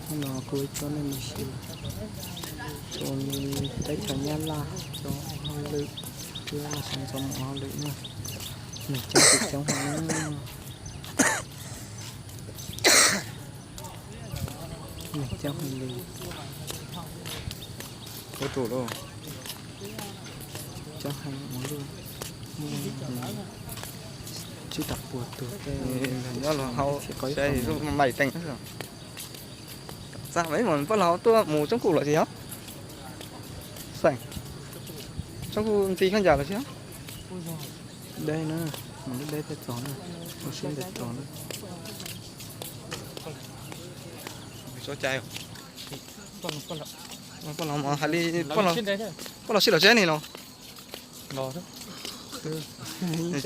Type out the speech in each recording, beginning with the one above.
Hnub no kuv coj nej mus saib rau teb chaws Nyab Laj cov hauj lwm, thiab xyoo ntxov mus hauj lwm na, nws coob ces coob heev na, nws coob heev li, ua tus lauj, coob heev ua luaj, muaj tsib rau puas tus tej nyob los hauv, thiab qhov ib qho mais teem. Txaj mas ib mas poj laug tuaj mus tsoob kuj los tsis yog, xeem, tsoob kuj ntxi khaub ncaws los tsis yog, deb na, mus lub deb thiaj txog na, ua siab ntev txog na. Poj laug hais li, poj laug sib los tsev ni los.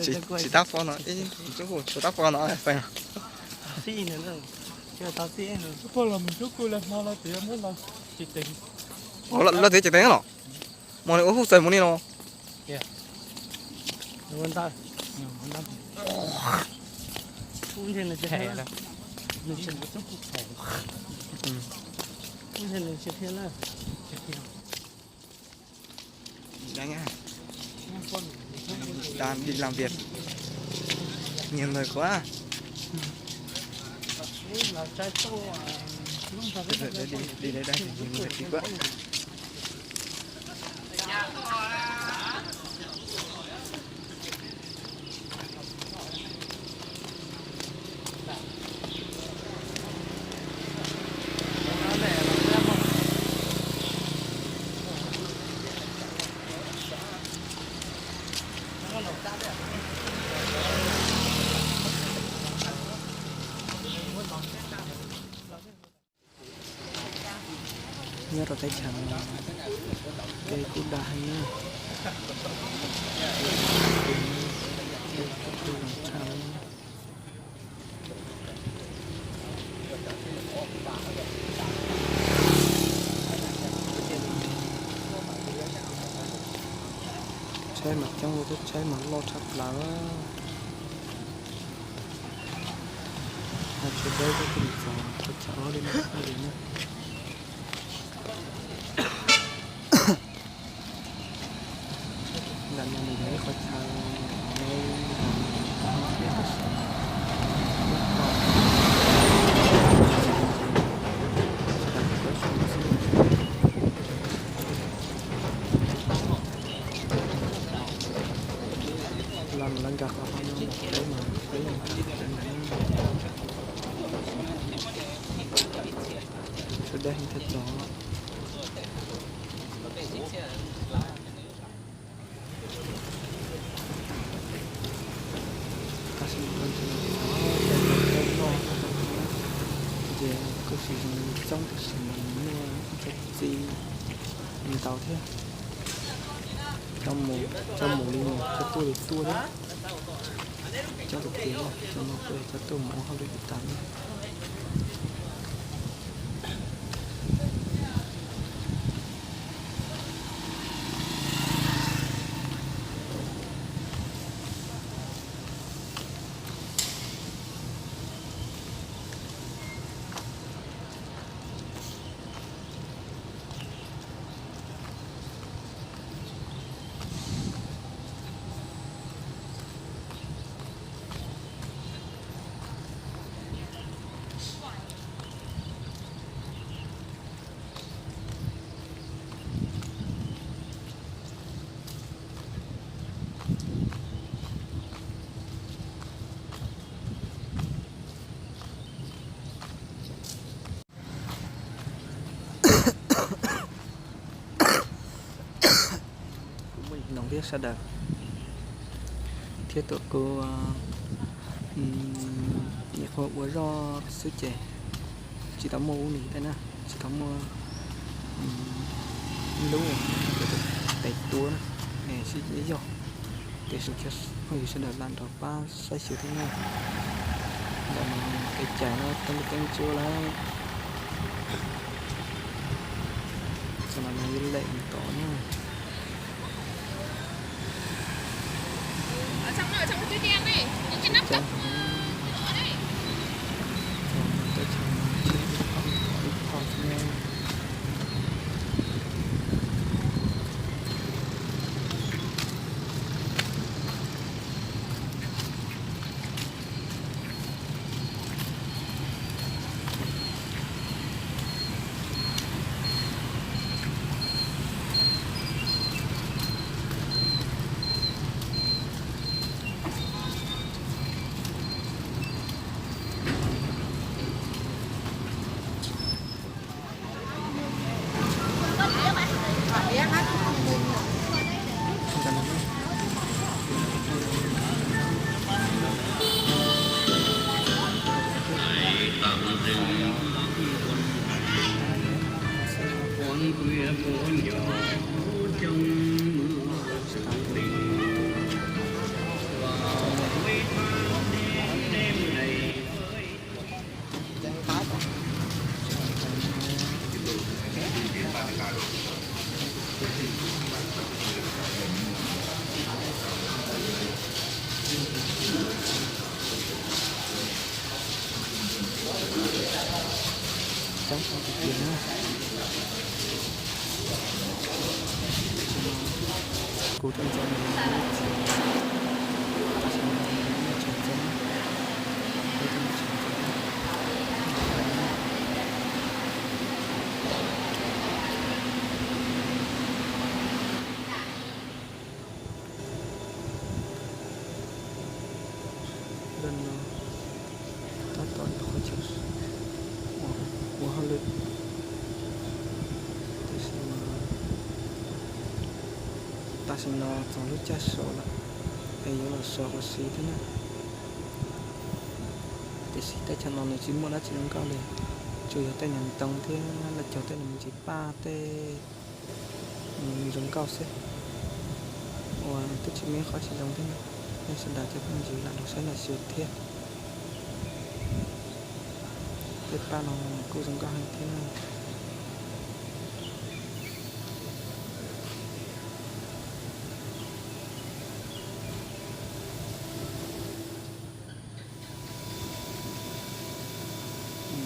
Tsis tab poj no, tsis tab poj no, xeem. Los txiv tsev teev los, mas nws ua huj txawm mus ni los. Tan đi làm việc. Nhiều người quá. Đi, đi đây, đi đây thì nhiều người quá. Nyob rau teb chaws no kev kuj dag heev na. Tsheb mas coob ua thiab tsheb mas loj tshaj plaws. Tsheb deb thiab kuj txog qhov chaw ob li no li na. Ntawm no nws yog ib qhov chaw, los lawv nkag qhov no peb mas peb nkag, sawv daws heev thiaj txog. Tab sis mas ces kuj tsis zoo li txoob tab sis mas nws muaj ib co txiv ntau thiab. Cov mus li mus, cov tuaj li tuaj thiab. Coob tus kiag, cov no kuj yog cov tuaj mus ua hauj lwm tas na. Kuv muaj ib noo thiab sawv daws thiab tuaj kuv nyuam qhuav ua zoj xwb ces tsis tau muaj ub ni tej na, tsis tau muaj lub tes tuab na, sib yog tiam sis phooj ywg sawv daws lam nrog pab saib xyuas thiab na. Ntawm no kev cai no teeb teeb tsuab lawm, tam sim no yog lem tod na. Teb chaws no tsis Coob tiag tiag na. Kuv tuaj ntxov mus, tab sis mas tseem coob, peb tuaj mus tseem coob. Dej no tab tom yog qhov chaw ua hauj lwm, tiam sis mas tam sim no txog lub caij sov lawm es yuav los sov ua si thiab na. Tiam sis teb chaws no nws tsis muaj dab tsi zoo nkauj li, tsuas yog tej niag ntoo thiab lawv cog tej niag me ntsis paj tej zoo nkauj xwb, uas twb tsis muaj ib qho tsis zoo thiab na. Nej sawv daws cov phooj ywg lam los saib los xyuas thiab. Tej paj no kuj zoo nkauj heev thiab na.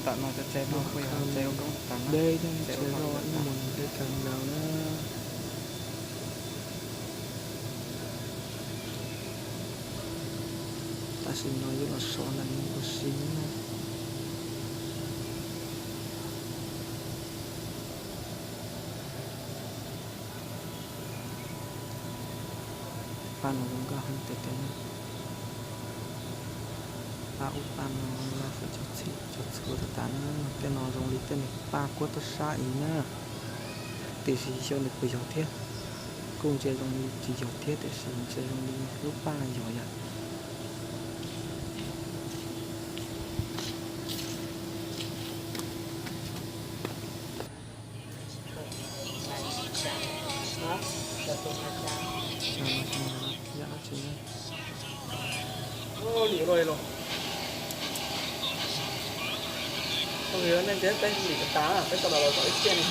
Ntawm no cov tsev no kuj yog tsev ua koob tas na, deb thiab, tsev ua koob tas na. Deb kawg nkaus na. Tam sim no yuav los sov ntawm no ua si na. Paj no zoo nkauj heev tiag tiag na. Paj ub paj no lawv cog txhua tas tas na. Tej no zoo li tej niag paj kuab toj sab ib na, tiam sis xyov nws puas yog thiab. Kuj ntsia zoo li tsis yog thiab, tiam sis ntsia zoo li lub paj yog yom. Nej ntiab peb lim tas, peb tau los kom ib txhiab li.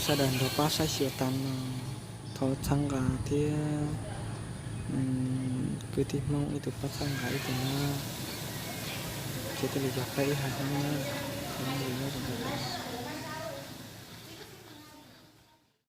Sawv daws nrog pab saib xyuas tas no, thov txhawb nqa thiab. Kwv tij Hmoob ib tug pab txhawb nqa ib tug na, ces thiaj li yog peb ib haiv Hmoob na. Hmoob li nyob zoo nkauj tas.